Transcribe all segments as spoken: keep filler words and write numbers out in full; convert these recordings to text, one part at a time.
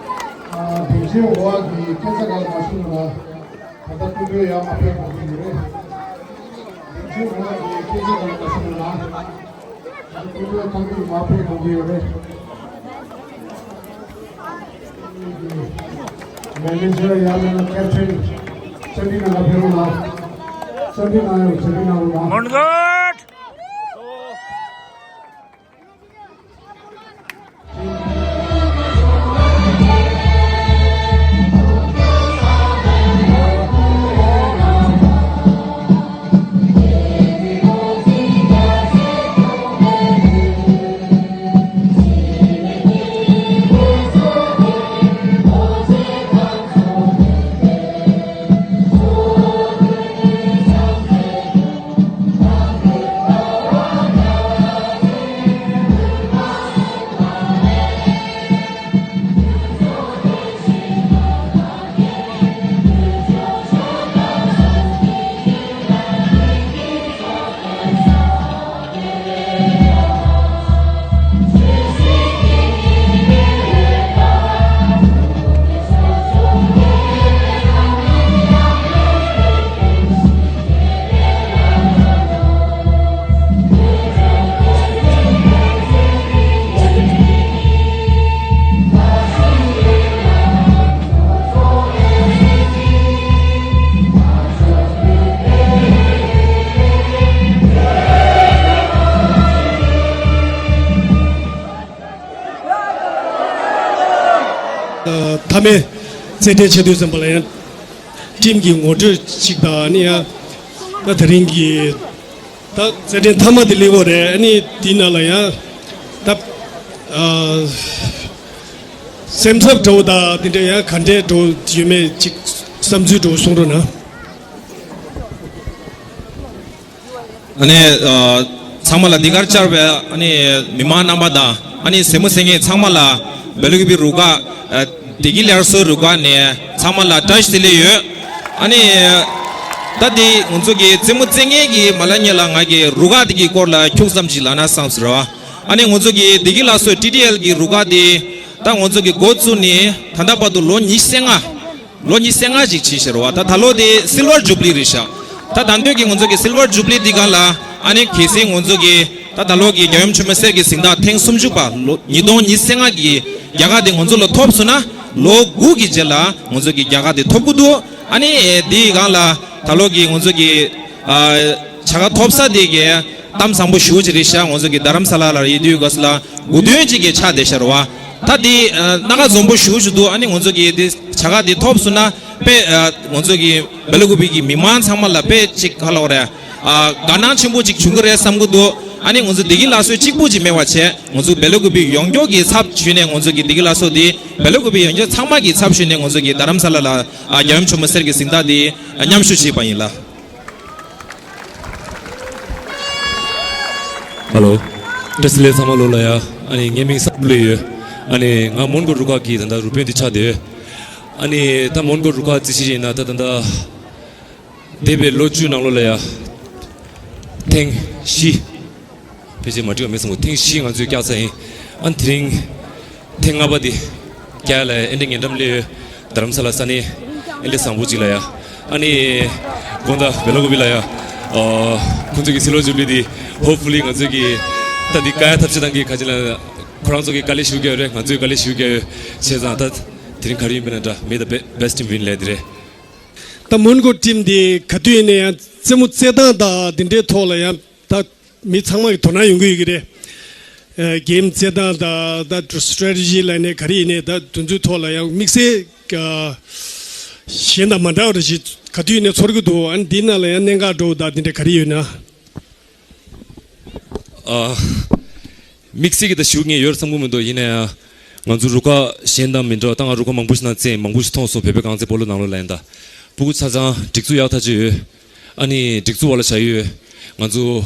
དེ་བཞིན་འོག་གི་སྐད་ཆ་གང་མ་ཞུ་ན། ད་ལྟ་སྐུ་མགྲོན་ཡར་མར་ཕེབས་དགོས་ཀྱི་ཡོད་རེད། དེ་བཞིན་འོག་གི་སྐད་ཆ་གང་མ་ཞུ་ན། ད་ལྟ་སྐུ་མགྲོན་ཁང་པའི་མར་ཕེབས་དགོས་ཀྱི་ཡོད་རེད། མེ་ནེ་ཇར་ཡང་མིན་ན་ཀེབ་ཊན་ཅན་ཌི་ནང་ལ་ཕེབས་རོགས་གནང་། ཅན་ཌི་ནང་ཡོང་། ཅན་ཌི་ནང་ཡོང་། མོན་གྷོ། མཐའ་མའི་རྩེད་འགྲན་ཆེད་དུ་ཟིན་པ་ལ་ཡང་ཊིམ་གྱི་ངོ་སྤྲོད་ཅིག་དང་ནི་ཡང་ད་དེ་རིང་གི་ད་རྩེད་འགྲན་མཐའ་མ་དེ་སླེབས་ཡོད་རེད། ཨ་ནི་དེའི་ནང་ལ་ཡང་ད་ཨ་སེམས་འཚབ་འདྲ་བོ་དང་དེ་འདྲ་ཡང་ག་འདྲའི་འདྲ་བོ་ཡོད་མེད་ཅིག་བསམ་ཚུལ་འདྲ་བོ་གསུང་རོགས་གནང་། ཨ་ནི་ཨ་ཚང་མ་ལ་འདི་གར་བཅར་བའི་ཨ་ནི་མི་མང་རྣམ་པ་དང་ཨ་ནི་གཟིགས་མོ་གཟིགས་མཁན་ཚང་མ་ལ་བེ་ལ་ཀུ་པི་རུ་ཁག་ཨ་བདེ་སྐྱིད་སླར་གསོའི་རུ་ཁག་ནས་ཚང་མ་ལ་བཀྲ་ཤིས་བདེ་ལེགས་ཡོད། ཨ་ནི་ད་འདི་ང་ཚོ་གི་རྩེད་མོ་རྩེ་མཁན་གྱི་མ་ལ་ཉེ་ལ་ང་གི་རུ་ཁག་འདི་གི་སྐོར་ལ་ཁྱུག་ཙམ་ཞིག་ལབ་ན་བསམ་ཟེར་བ། ཨ་ནི་ང་ཚོ་གི་བདེ་སྐྱིད་སླར་གསོའི་ཊི་ཌི་ཨེལ་གྱི་རུ་ཁག་འདི་ད་ང་ཚོ་གི་འགོ་བཙུགས་ནས་ད་ལྟ་བར་དུ་ལོ་ཉི་ཤུ་རྩ་ལྔ། ལོ་ཉི་ཤུ་རྩ་ལྔ་ཅིག་ཕྱིན་ཤག་རེད་བ། ད་ད་ལོ་དེ་སིལ་ཝར་ཇུ་བི་ལི་རེད་ཤག་ད་ད་འདོད་ཀྱི་ང་ཚོ་གི་སིལ་ཝར་ཇུ་བི་ལི་འདི་སྒང་ལ་ཨ་ནི་གལ་སྲིད་ང་ཚོ་གི་ད་ད་ལོ་གི་རྒྱལ་ཡུམ་ཆུ་མོ་གསེར་གྱི་གཟེངས་རྟགས་ཐེངས་སུམ་ཅུ་པ་ལོ་ཉིས་སྟོང་ཉི་ཤུ་རྩ་ལྔ་གི་རྒྱལ་ཁ་དེ་ང་ཚོ་ལ་ཐོབ་སོང་ན་ལོ་དགུ་གི་རྗེས་ལ་ང་ཚོ་གི་རྒྱལ་ཁ་དེ་ཐོབ་ཀྱི་འདུག་ཨ་ནི་དེའི་སྒང་ལ་ད་ལོ་གི་ང་ཚོ་གི་ཨ་བྱ་དགའ་ཐོབ་ས་དེ་གི་གཏམ་བཟང་པོ་ཞེ་པོ་ཅིག་རེད་ཤག་ང་ཚོ་གི་རྡ་རམ་ས་ལ་ལ་ཡོད་དུས་ག་ས་ལ་དགུ་ཐོན་ཅིག་གི་ཆགས་བསྡད་ཤག་རེད་བ། ད་འདི་ཨ་སྣ་ཁ་འཛོམས་པོ་ཞེ་པོ་ཅིག་འདུག་ཨ་ནི་ང་ཚོ་གི་འདི་བྱ་དགའ་འདི་ཐོབ་སོང་ན་དཔེ་ཨ་ང་ཚོ་གི་བེ་ལ་ཀུ་པི་གི་མི་མང་ཚང་མ་ལ་དཔེ་ཅིག་ག་ལབ་དགོས་རེད། ཨ་དགའ་སྣང་ཆེན་པོ་ཅིག་བྱུང་གི་རེད་བསམ་གི་འདུག་ཨ་ནི་ང་ཚོ་བདེ་སྐྱིད་སླར་གསོ་གཅིག་པུ་ཅིག་མེད་པ་བྱས་ང་ཚོ་བེ་ལ་ཀུ་པི་ཡོངས་རྫོགས་ཀྱི་ཚབ་བྱས་ནས་ང་ཚོ་གི་བདེ་སྐྱིད་སླར་གསོ་འདི་བེ་ལ་ཀུ་པི་ཡོངས་རྫོགས་ཚང་མ་གི་ཚབ་ཞུས་ནས་ང་ཚོ་གི་རྡ་རམ་ས་ལ་ལ་ཨ་རྒྱལ་ཡུམ་ཆུ་མོ་གསེར་གྱི་གཟེངས་རྟགས་འདི་མཉམ་ཞུགས་བྱས་པ་ཡིན་ལ། ཧ་ལོ། བཀྲ་ཤིས་བདེ་ལེགས་ཚང་མ་ལོ་ལ་ཡ། ཨ་ནི་ངའི་མིང་སམ་བྷོ་ཊ་ལོས་ཡོད། ཨ་ནི་ང་མོན་གྷོ་རུ་ཁག་གི་ད་ལྟ་རུ་དཔོན་དེ་ཆགས་བསྡད་ཡོད། ཨ་ནི་ད་མོན་གྷོ་རུ་ཁག་རྩིས་ཞིབ་ཡིན་ན་ད་ད་ལྟ་འདས་པའི་ལོ་བཅུ་ནང་ལོགས་ལ་ཡ། ཐེངས་བཞི། ཕལ་ཆེར་མ་འགྲིག་པ་མེད་བསམ་གི། ཐེངས་བཞི་ང་ཚོས་བཀྱག་ཚར་ཡིན། ཨ་ནི་དེ་རིང་ཐེངས་ལྔ་པ་དེ་བཀྱག་ཡ་ལ་ཨེ་འདྲ་ཉེ་འགྲམ་སླེབས་ཡོད། རྡ་རམ་ས་ལ་ས་གནས་ཨེ་འདྲ་བཟང་པོ་ཅིག་ལ་ཡ། ཨ་ནི་དགོང་དག་བེ་ལ་ཀུ་པི་ལ་ཡ། ཨོ། ཁོང་ཚོ་གི་སིལ་ཝར་ཇུ་བི་ལི་དེ་ཧོབ་ཕུ་ལི་ང་ཚོ་གི་ད་འདི་བཀག་ཡ་ཐབས་ཤེས་གཏང་གི། ཁ་ཅིག་ལ་ཁོ་རང་ཚོ་གི་དཀའ་ལས་ཞེ་པོ་བརྒྱབ་ཡོད་རེད། ང་ཚོས་དཀའ་ལས་ཞེ་པོ་བརྒྱབ་ཡོད། བྱས་ཙང་ད་དེ་རིང་ག་རེ་ཡིན་པ་ན་འདྲ། May the be- best team win ལབ་དེ་རེད། ད་མོན་གྷོ་ཊིམ་དེ་ག་དུས་ཡིན་ན་ཡང་རྩེད་མོ་རྩེད་སྟངས་དང་དེ་འདྲའི་ཐོག་ལ་ཡང་ད་མི་ཚང་མ་གི་དོ་སྣང་ཡོང་གི་ཡོད་ཀྱི་རེད། ཨ་གེམ་རྩེད་སྟངས་དང་ད་སི་ཊེ་རེ་ཊི་ཇི་ལབ་ནས་ག་རེ་ཡིན་ནའི་ད་དེ་ཚོའི་ཐོག་ལ་ཡང་དམིགས་བསལ་ཨ་གཞན་དང་མ་འདྲ་བ་རེ་ཞིག་ག་དུས་ཡིན་ནའི་ཚོར་གྱི་འདུག་ཨ་ནི་འདི་ནང་ལ་ཡང་གནད་འགག་འདྲ་བོ་དང་དེ་འདྲ་ག་རེ་ཡོད་ན། ཨ་དམིགས་བསལ་གྱི་ད་ཞུ་མཁན་ཡོད་བསམ་གྱི་མི་འདུག་ཡིན་ན་ཡང་ང་ཚོ་རུ་ཁག་གཞན་དང་མི་འདྲ་བ་ད་ང་རུ་ཁག་མང་པོ་ཞིག་ནང་རྩེད་མང་པོ་ཞིག་མཐོང་སོང་། བོད་པའི་རྐང་རྩེད་སྤོ་ལོ་ནང་ལོགས་ལ་ཡིན་ད་སྤུ་གུ་ཆ་ཚང་སྒྲིག་འཛུགས་ཡག་ཐག་ཆོད་ཡོད། ཨ་ནི་སྒྲིག་འཛུགས་བ་ལ་བཞག་ཡོད། ང་ཚོ་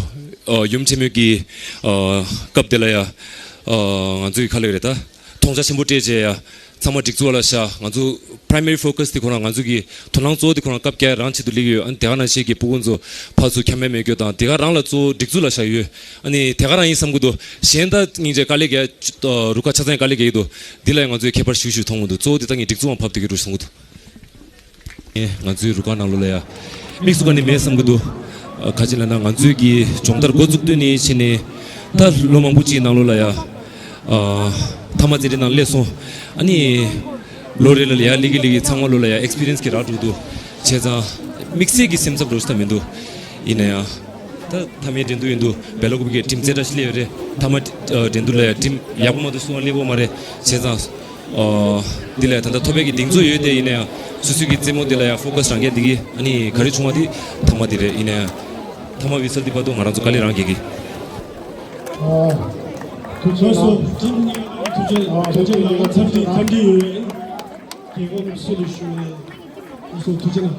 ཨ་ཡུམ་ཆེན་མོ་གི་ཨ་སྐབས་དེ་ལ་ཡ་ཨ་ང་ཚོའི་ཁ་ལེགས་རེད་ད་མཐོང་ཆ་ཆེན་པོ་སྤྲད་བྱས་ཡ་ཚང་མ་སྒྲིག་འཛུགས་བ་ལ་བཞག་ང་ཚོ་པ་རའི་མ་རི་ཕོ་ཀ་སི་དེ་ཁོ་རང་ང་ཚོ་གི་དོ་སྣང་གཙོ་བོ་དེ་ཁོ་རང་སྐབས་བརྒྱ་རང་ཆེད་དུ་སླེབས་ཀྱི་ཡོད། ཨ་ནི་དེ་ག་ནང་བཞིན་གྱི་སྤུ་གུ་ཚོ་ཕར་ཚུར་འཁྱམ་མེད་མེད་སྐྱོ་དང་དེ་ག་རང་ལ་གཙོ་བོ་སྒྲིག་འཛུགས་ལ་བཞག་ཡོད། ཨ་ནི་དེ་ག་རང་ཡིན་བསམ་གྱི་འདུག་གཞན་ད་སྙིང་རྗེ་དཀའ་ལས་རྒྱག་རུ་ཁག་ཆ་ཚང་དཀའ་ལས་རྒྱག་གི་འདུག་འདི་ལ་ཡང་ང་ཚོས་ཁྱད་པར་ཞེ་པོ་ཞིག་མཐོང་གི་འདུག་གཙོ་བོ་དེ་ད་ངས་སྒྲིག་འཛུགས་ལ་ཕབ་བསྡད་ཀྱི་འདུག་བསམ་གྱི་འདུག་ང་ཚོའི་རུ་ཁག་ནང་ལོགས་ལ་ཡ་དམིགས་སུ་བཀར་ནས་མེད་བསམ་གྱི་འདུག་ཨ་ག་ཅི་ལབ་ན་ང་ཚོའི་གི་སྦྱོང་བརྡར་འགོ་བཙུགས་དུས་ནས་བྱས་ནས་ད་ལོ་མང་པོ་ཅིག་ནང་ལོགས་ལ་ཡ་ཨ་མཐའ་མ་རྩེད་འགྲན་ནང་སླེབས་སོང་། ཨ་ནི་ལོ་རེ་ལ་ཡ་སླེབས་ཀྱི་སླེབས་ཀྱི་ཚང་མ་ལོ་ལ་ཡ་ཨེག་སི་པི་རི་ཡན་སི་གི་རག་འགྲོ་གི་འདུག་བྱས་ཙང་དམིགས་བསལ་གྱི་སེམས་འཚབ་འདྲ་བོ་ཞིག་ད་མི་འདུག་ཡིན་ན་ཡང་ད་མཐའ་མའི་འགྲན་བསྡུར་ཡིན་འདུག་སྦེལ་ཀོབ་ཀྱི་ཊིམ་རྩེ་གྲ་ཞིག་སླེབས་ཡོད་རེད། མཐའ་མ་འགྲན་བསྡུར་ལ་ཡ་ཊིམ་ཡག་པོ་མ་གཏོགས་སུ་ཡང་སླེབས་ཡོད་མ་རེད། བྱས་ཙང་། ཨོ། འདི་ལས་ད་ལྟ་ཐོབ་པའི་གི་གདེང་ཚོད་ཡོད་དེ་ཡིན་ན་ཡང་སོ་སོའི་གི་རྩེད་མོ་འདི་ལ་ཡང་ཕོ་ཀ་སི་རང་རྒྱལ་འདི་གི་ཨ་ནི་ག་རེ་བྱུང་བ་འདི་མཐའ་མ་འདི་རེད། ཡིན་ན་ཡང་མཐའ་མ་བི་སལ་འདི་བར་དུ་ང་རང་ཚོ་དཀའ་ལས་རང་རྒྱག་གི། ཨ། ཐུགས་རྗེ་གནང་། ཐུགས་རྗེ་གནང་། ཐུགས་རྗེ་གནང་། འཚམས་འདྲི་འཚམས་འདྲི་ཡོད། རྒྱལ་ཁབ་སུ་ལ་ཞུ་བའི་ཐུགས་རྗེ་གནང་།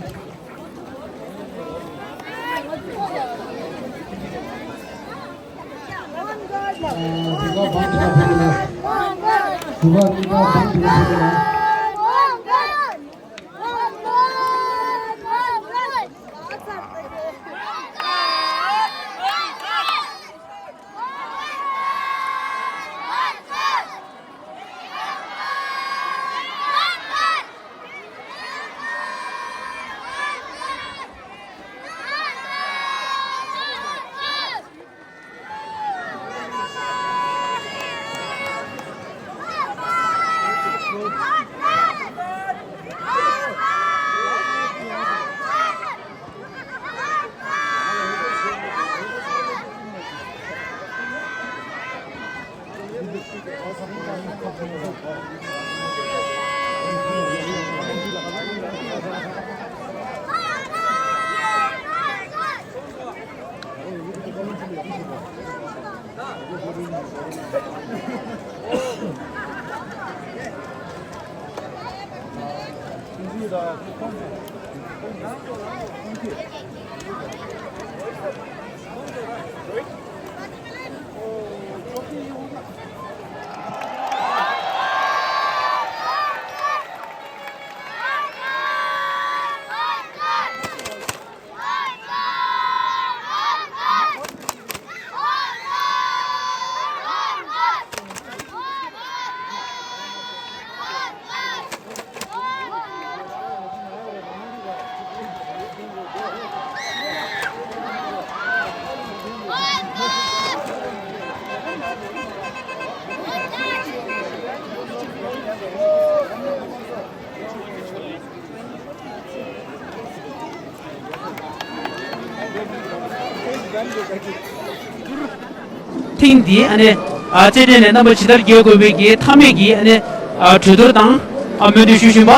ཐེངས་འདིའི་ཨ་ནི་ཨ་རྩེད་འགྲན་ནས་རྣམ་པ་ཇི་ལྟར་རྒྱལ་དགོས་པའི་གི་མཐའ་མའི་གི་ཨ་ནི་ཨ་གྲོས་བསྡུར་དང་ཨ་སྨོན་འདུན་ཞུ་བཞིན་པ།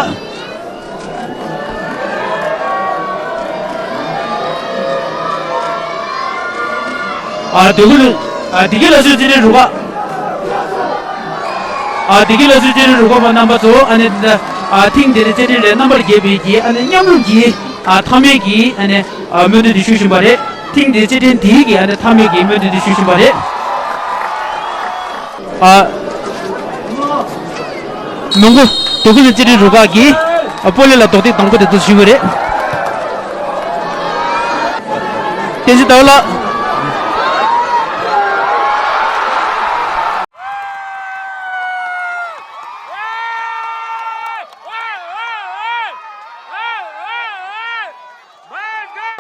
ཨ་བདེ་སྐྱིད་ཨ་བདེ་སྐྱིད་ལ་སོའི་རྩེད་འགྲན་རུ་ཁག་ཨ་བདེ་སྐྱིད་ལ་སོའི་རྩེད་འགྲན་རུ་ཁག་པ་རྣམ་པ་ཚོ་ཨ་ནི་ཨ་ཐེངས་འདིར་རྩེད་འགྲན་ལས་རྣམ་པར་རྒྱལ་བའི་གི་ཨ་ནི་མཉམ་རུབ་ཀྱི་ཨ་མཐའ་མའི་གི་ཨ་ནི་ཨ་སྨོན་འདུན་འདི་ཞུ་བཞིན་པ་རེད། ཐེངས་འདིའི་རྩེད་འགྲན་འདིའི་གི་ཨ་ནི་མཐའ་མའི་གི་སྨོན་འདུན་འདི་ཞུ་བཞིན་པ་རེད། ཨ། མོན་གྷོ་དོ་ཁུ་ལི་རྩེད་འགྲན་རུ་ཁག་གིས་ཨ་སྤོ་ལོ་ལ་རྡོག་ཐེག་དང་པོ་དེ་ཚོ་ཞུས་པ་རེད། བསྟན་འཛིན་ཟླ་བ་ལགས།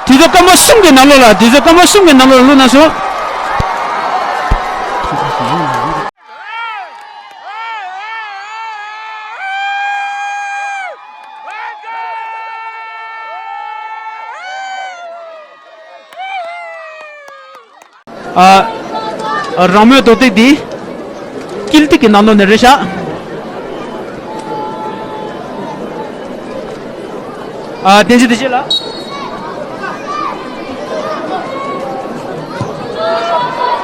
དུས་ཚོད་སྐར་མ་གསུམ་གྱི་ནང་ལོགས་ལ། དུས་ཚོད་སྐར་མ་གསུམ་གྱི་ནང་ལོགས་ལ་བླུགས་གནང་ཤོག་ཨ། རང་མོས་རྡོག་ཐེག་འདི་ དཀྱིལ་ཐིག་གི་ནང་ལོགས་ནས་རེད་ཤག་ཨ། བསྟན་འཛིན་བདེ་ཆེན་ལགས།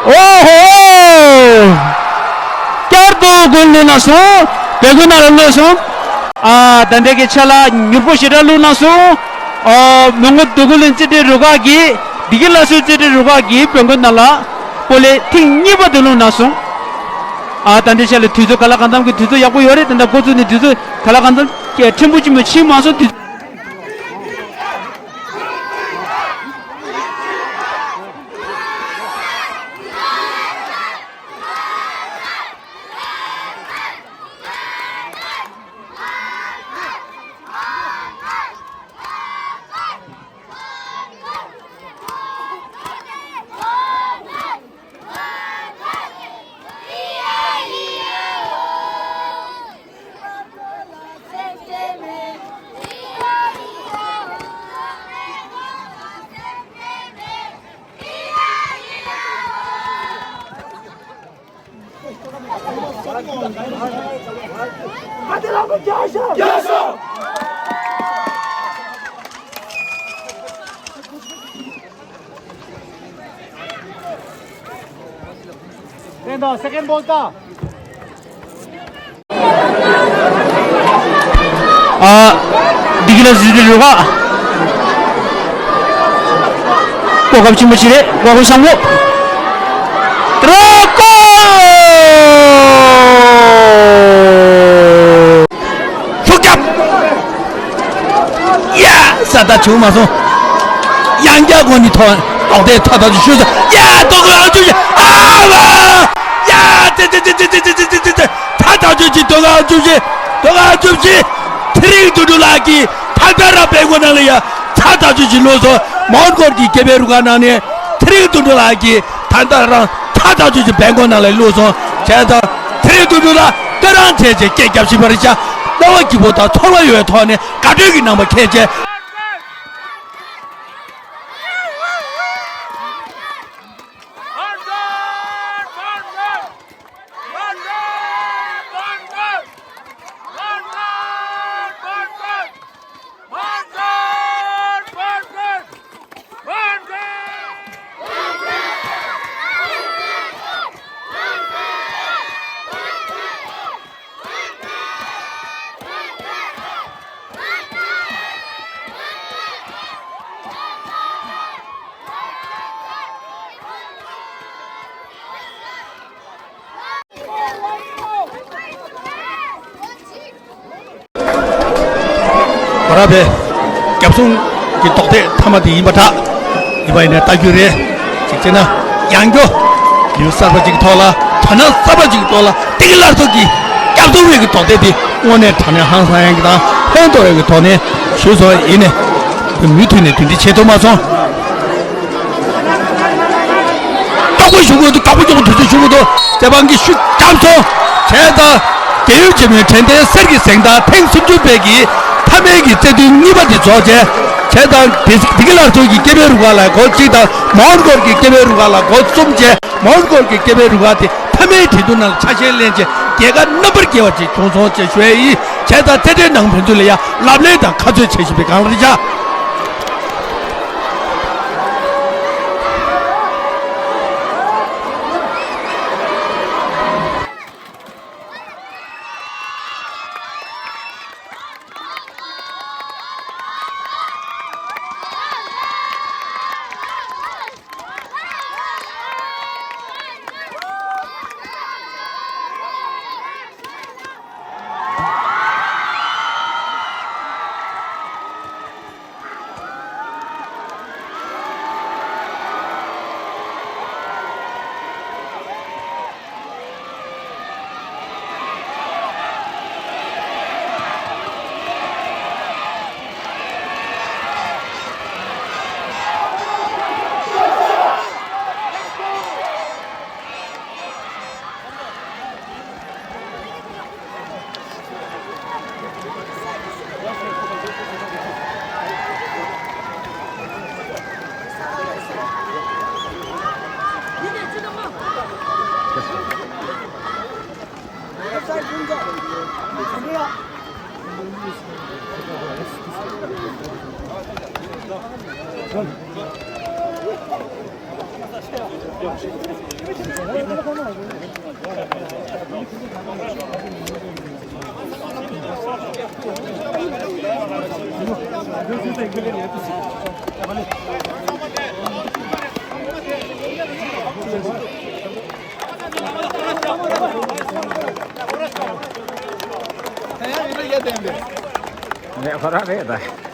ཨོ་ཧོ། བསྐྱར་དུ་གོལ་བླུགས་གནང་སོང་། བོད་ཁུལ་ནང་ལ་བླུགས་སོང་། ཨ། ད་ལྟའི་གི་ཆ་ལག་མྱུར་པོ་ཞེ་དྲག་བླུགས་གནང་སོང་། ཨ། མོན་གྷོ་འདོད་རྒུ་གླིང་རྩེད་འགྲན་རུ་ཁག་གིས་བདེ་སྐྱིད་སླར་གསོའི་རྩེད་འགྲན་རུ་ཁག་གིས་བོད་ཁུལ་ནང་ལ་སྤོ་ལོ་ཐེངས་གཉིས་པ་དེ་བླུགས་གནང་སོང་། ཨ། ད་ལྟའི་ཆ་ལ་དུས་ཚོད་ག་ལ་གང་འཚམ་གྱི་དུས་ཚོད་ཡག་པོ་ཡོད་རེད། ད་ལྟ་འགོ་བཙུགས་ནས་དུས་ཚོད་ག་ལ་གང་འཚམ་ཕྲན་བུ་ཅིག་མ་ཕྱིན་མ་སོང་། དུས་Second ball ད། ཨ། བདེ་སྐྱིད་ལ་གཟིགས་ཏེ་རུ་ཁག་གོ་སྐབས་ཆེན་པོ་ཞིག་རེད། ཀོ་ཁོ་བསམ་བློ། རོ་ཀོ། ཤུགས་རྒྱབ། ཡ། ས་ད་བྱུང་མ་སོང་། ཡང་བསྐྱར་སྒོ་ནས་ཐོག་ཐོག་ཐད་ཐག་ཐག་ཆོད་ཤོད་ས། ཡ། ཐོག་ལ་བཅུ་བཞི། ཨ་ལ། ཡ། ཙེ་ཙེ་ཐད་ཐག་ཆོད་ཅིག་ཐོག་ལ་བཅུ་བཞི། ཐོག་ལ་བཅུ་བཞི། ཚེ་རིང་དོན་གྲུབ་ལགས་ཀྱིས་ད་ལྟ་རང་བེང་གོ་ནང་ལ་ཡ་ཐད་ཐག་ཆོད་ཅིག་བླུགས་སོང་། མོན་གྷོ་གི་སྐྱེ་བོའི་རུ་ཁག་ནང་ནས་ཚེ་རིང་དོན་གྲུབ་ལགས་ཀྱིས་ད་ལྟ་རང་ཐད་ཐག་ཆོད་ཅིག་བེང་གོ་ནང་ལ་བླུགས་སོང་། བྱས་ཙང་ཚེ་རིང་དོན་གྲུབ་ལགས་བཀའ་དྲིན་ཆེ། ཅེས་སྐད་རྒྱབ་བཞིན་པ་རེད་ཤག་སྣང་བ་སྐྱིད་པོ་དང་ཚོར་བ་ཡོད་པའི་ཐོག་ནས་དགའ་སྤྲོའི་གི་རྣམ་པ་ཁྱེད་ཅག་ཁོ་ར་བའི་རྒྱབ་སྲུང་གི་རྡོག་ཐད་མཐའ་མ་དེ་ཡིན་པ་འདྲ། ཡིན་པ་ཡིན་ནའི་ལྟ་རྒྱུ་རེད། གཅིག་བྱས་ན་ཡང་སྐྱོ། ལེའུ་གསར་པ་ཅིག་ཐོག་ལ། དོ་སྣང་གསར་པ་ཅིག་ཐོག་ལ། བདེ་སྐྱིད་སླར་གསོ་གི་རྒྱབ་སྲུང་བའི་གི་རྡོག་ཐད་དེ་དངོས་གནས་དྲང་གནས་ཧང་སང་ཡང་གི་དང་ཕན་ཐོགས་ཡོད་གི་ཐོག་ནས་ཞུས་སོང་། ཡིན་ནའི་མུ་མཐུད་ནས་དེ་འདྲ་བྱེད་ཐུབ་མ་སོང་། དཀའ་པོ་ཞུ་དགོས་འདུག་དཀའ་པོ་ཅུང་དུས་ཚོད་ཞུ་དགོས་འདུག་རྩེད་པ་གི་ཤུགས་བརྒྱབ་སོང་། བྱས་ཙང་རྒས་ཡོལ་ཆེན་མོའི་དྲན་རྟེན་གསེར་གྱི་གཟེངས་རྟགས་ཐེངས་སུམ་ཅུ་པའི་གི་མཐའ་མའི་གི་རྩེད་ཐུང་གཉིས་པ་འདི་རྫོགས་རྗེས། བྱས་ཙང་བདེ་སྐྱིད་སླར་གསོ་གི་སྐྱེ་བོའི་རུ་ཁག་ལ་སྒོ་གཅིག་དང་མོན་གྷོ་གི་སྐྱེ་བོའི་རུ་ཁག་ལ་སྒོ་གསུམ་བྱས། མོན་གྷོ་གི་སྐྱེ་བོའི་རུ་ཁག་དེ་མཐའ་མའི་འགྲན་བསྡུར་ནང་ལ་ཆ་ཤས་ལེན་བྱས་རྒྱལ་ཁ་རྣམ་པར་རྒྱལ་བ་ཅིག་བྱུང་སོང་ཅེས་ཞུ་ཡས་ཡིན། བྱས་ཙང་རྩེད་འགྲན་ནང་ཕན་ཚུན་ལ་ཡང་ལབ་གླེང་དང་ཁ་རྩོད་བྱེད་བཞིན་པའི་སྒང་ལ་རེད་ཤག་ངས་ཁོ་རང་རེད་ད།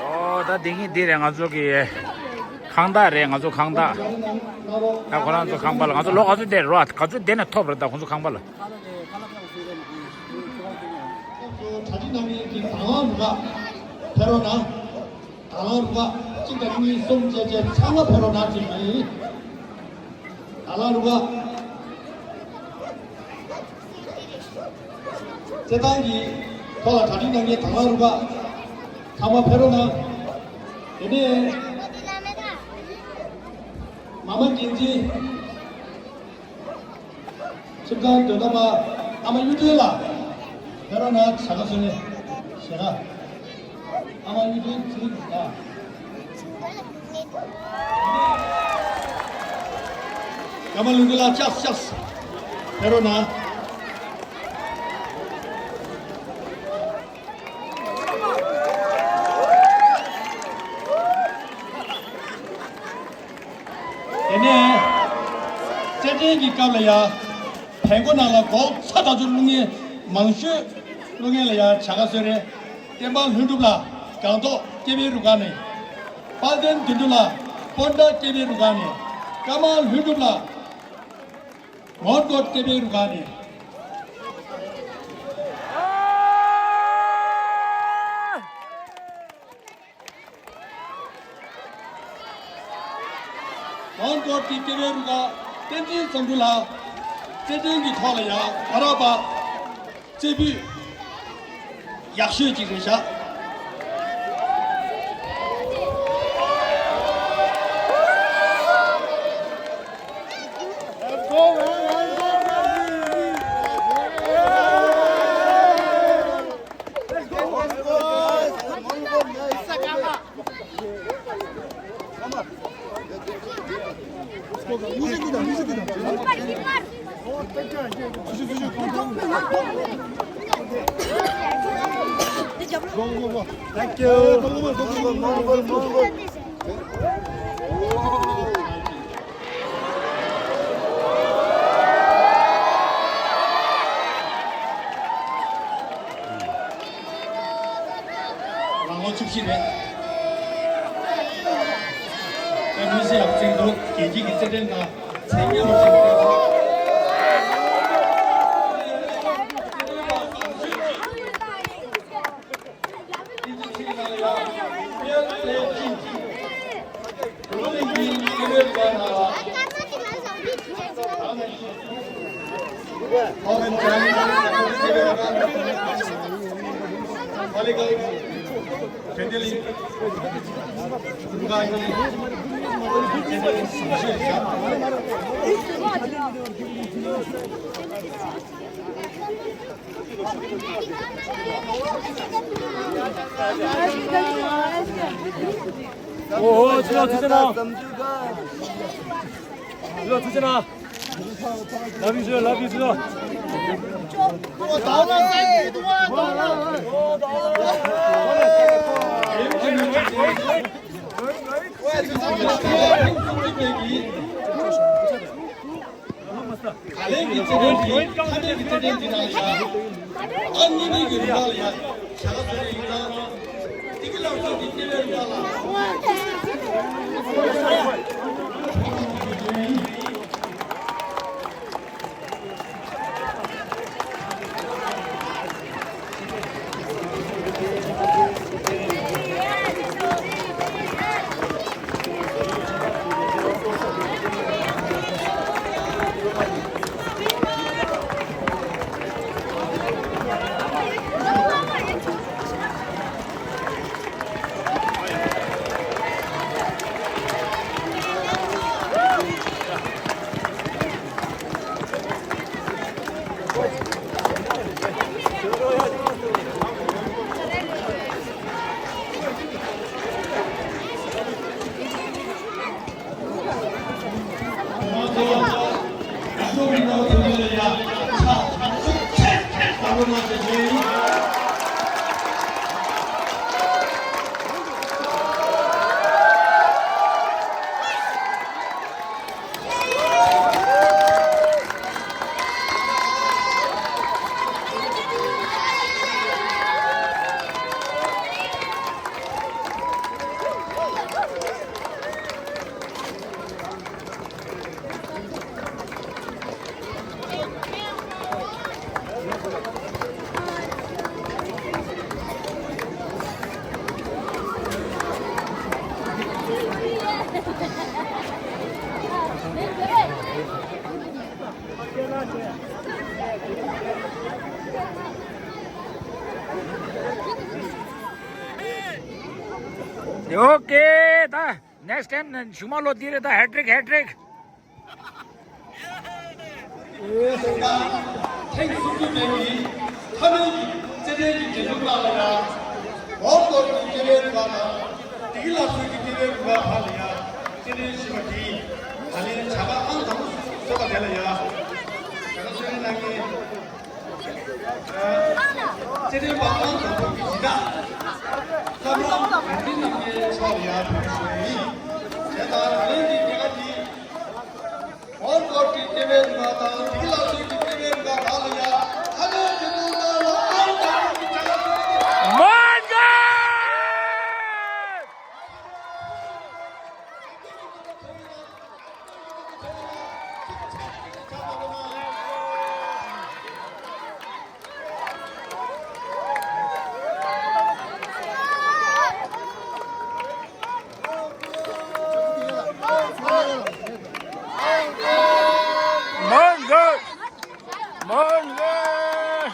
ཨོ་ད་འདི་གིན་འདི་རེད། ང་ཚོ་གི་ཁང་བདག་རེད། ང་ཚོ་ཁང་བདག་ད་ཁོ་རང་ཚོ་ཁང་པ་ལ། ང་ཚོ་ལོགས་ག་ཚོད་བསྡད་རོགས། ག་ཚོད་བསྡད་ན་ཐོབ་རེད། ད་ཁོང་ཚོ་ཁང་པ་ལ། གྲ་སྒྲིག་གནང་མཁན་གྱི་དང་བླངས་རུ་ཁག་ཕེབས་རོགས་གནང་། དང་བླངས་རུ་ཁག་གཅིག་དང་གཉིས་གསུམ་བཅས་བཅས་ཚང་མ་ཕེབས་རོགས་གནང་ཟེར་གྱི་ཡིན། དང་བླངས་རུ་ཁག་རྩེད་ཐང་གི་ཐོག་ལ་གྲ་སྒྲིག་གནང་མཁན་དང་བླངས་རུ་ཁག་ཚང་མ་ཕེབས་རོགས་གནང་། དེ་ནས་མ་མ་འགན་འཛིན། ཁྱིམ་ཚང་དོན་དམ་པ་ཨ་མ་གཡུ་སྒྲོན་ལགས། ཕེབས་རོགས་གནང་། བྱ་དགའ་གསོལ་རས་བཞེས་ག་ཨ་མ་གཡུ་སྒྲོན་ཚེ་རིང་ལགས། ཀརྨ་ལྷུན་གྲུབ་ལགས། ཅག་ཅག་ཕེབས་རོགས་གནང་། དེ་ནས་རྩེད་འགྲན་གྱི་སྐབས་ལ་ཡང་བལ་སྒོ་ནང་ལ་འགོག་ཚ་དྲག་ཚུར་བླུག་མཁན་མང་ཤོས་བླུག་མཁན་ལ་ཡང་བྱ་དགའ་གསོལ་རས། བསྟན་འཕང་ལྷུན་གྲུབ་ལགས། སྒང་ཏོག་སྐྱེས་པའི་རུ་ཁག་ནས། དཔལ་ལྡན་དོན་གྲུབ་ལགས། སྤོན་ཊ་སྐྱེས་པའི་རུ་ཁག་ནས། ཀརྨ་ལྷུན་གྲུབ་ལགས། མོན་གྷོ་སྐྱེས་པའི་རུ་ཁག་ནས། མོན་གྷོ་གི་སྐྱེས་པའི་རུ་ཁག་བསྟན་འཛིན་བསམ་འགྲུབ་ལགས། རྩེད་འགྲན་གྱི་ཐོག་ལ་ཡང་ག་ར་པ་རྩེ་ཕུད་ཡག་ཤོས་ཅིག་རེད་ཤག Thank you. རང་ལོ་བཅུ་བཞི་རེད། ཨེ་མི་སི་ཡག་ཅིག་འདུག་རྒྱལ་སྤྱིའི་རྩེད་འགྲན་ནང་མཚན་སྙན་རུ་ཞིག་བསྟན་སོང་། ཨེ་མི་སི་ཡག་ཅིག་ནང་ལ་ཡང་དཔལ་ལྡན་ཅིན། ཨོ་ཧོ། ཚུར་ལ་ཚུར་ཕྱིན་ན། ཚུར་ལ་ཚུར་ཕྱིན་ན། ལབ་ཡིན་ཟེར། ལབ་ཡིན་ཟེར། ག་ལེར་གྱི་རྩེད་འགྲན་འདི་ཁ་གཏད་ཀྱི་རྩེད་འགྲན་འདི་ནང་ཡ། ཨ་ནི་ནི་གི་རུ་ལ་ཡ། བྱ་དགའ་བཟོ་ནི་ཡིན་ན། དེ་གི་ལག་ཤོག་གི་ལྟེ་བའི་རུ་ལ། ཨོ་ཀེ། ད་ནེགསི་ཊའིམ་ནི་གཞུག་མ་ལོ་འདི་རེད། ད་ཧེ་ཊི་རིག་ཧེ་ཊི་རིག་ཐེངས་གསུམ་བཅུ་པའི་གི་མཐའ་མའི་གི་རྩེད་འགྲན་གྱི་རྒྱལ་ཕམ་ཁག་ལ་ཡ། འོག་སྐོར་གྱི་ལྟེ་བའི་རུ་ཁག་དང་། དེ་གི་ལ་སོགས་ཀྱི་ལྟེ་བའི་རུ་ཁག་ཁག་ལ་ཡ། རྩེད་འགྲན་ཞེས་པ་དེ་ད་ལན་བྱ་དགའ་ཨང་དང་པོ་བཟོས་པ་དེ་ལ་ཡ། བྱ་དགའ་བཟོས་ནས་གནང་མཁན། རྩེད་འགྲན་པ་ཨང་དང་པོ་གི་སྦྱིན་བདག་བསམ་རམས་དགེ་འདུན་རྣམ་རྒྱལ་མཆོག་ལ་ཡ་ཕུལ་ཞུ་བ་ཡིན། དེ་ལྟར་ད་ལན་གྱི་སྐྱེས་སྐར་དེ། འོག་སྐོར་གྱི་ལྟེ་བའི་རུ་ཁག་དང་། དེ་གི་ལ་སོགས་ཀྱི་ལྟེ་བའི་རུ་ཁག་ཁག་ལ་ཡ། ཧ་ལས་ཀྱི་ཐོག་ནས་ཨང་དང་པོ་གི་བྱ་དགའ་ཐོབ་པ་དེ། མོན་གྷོ། མོན་གྷོ།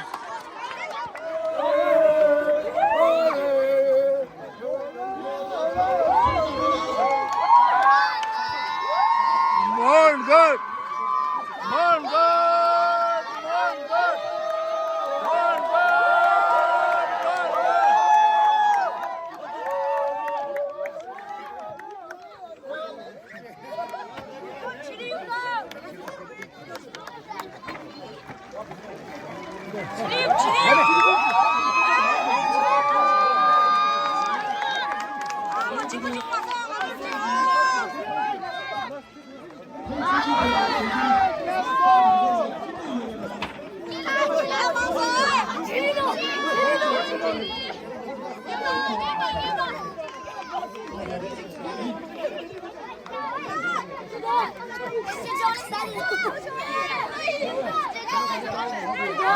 མོན་གྷོ། མོན་གྷོ། མོན་གྷོ། མོན་གྷོ། མོན་གྷོ།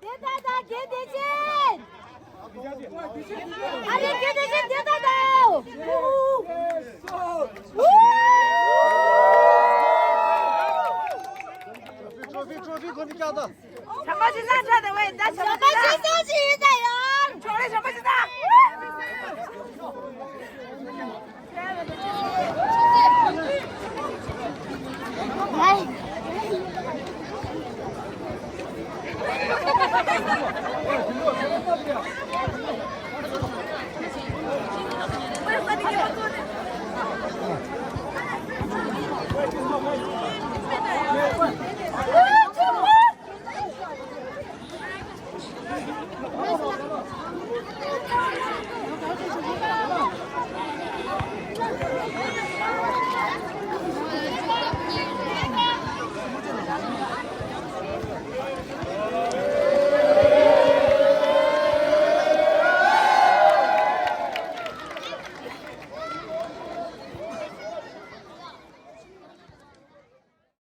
དེ་ད་ད་དེ་དེ་ཅན། ཨ་རེ་དེ་དེ་ཅན་དེ་ད་ད། Trophy, trophy, trophy, གོན་ཀྱག་ད། ཚང་མ་ཅི་ལ་འདྲ་ད་བས་ད་ཚང་མ་ཅི་ལ།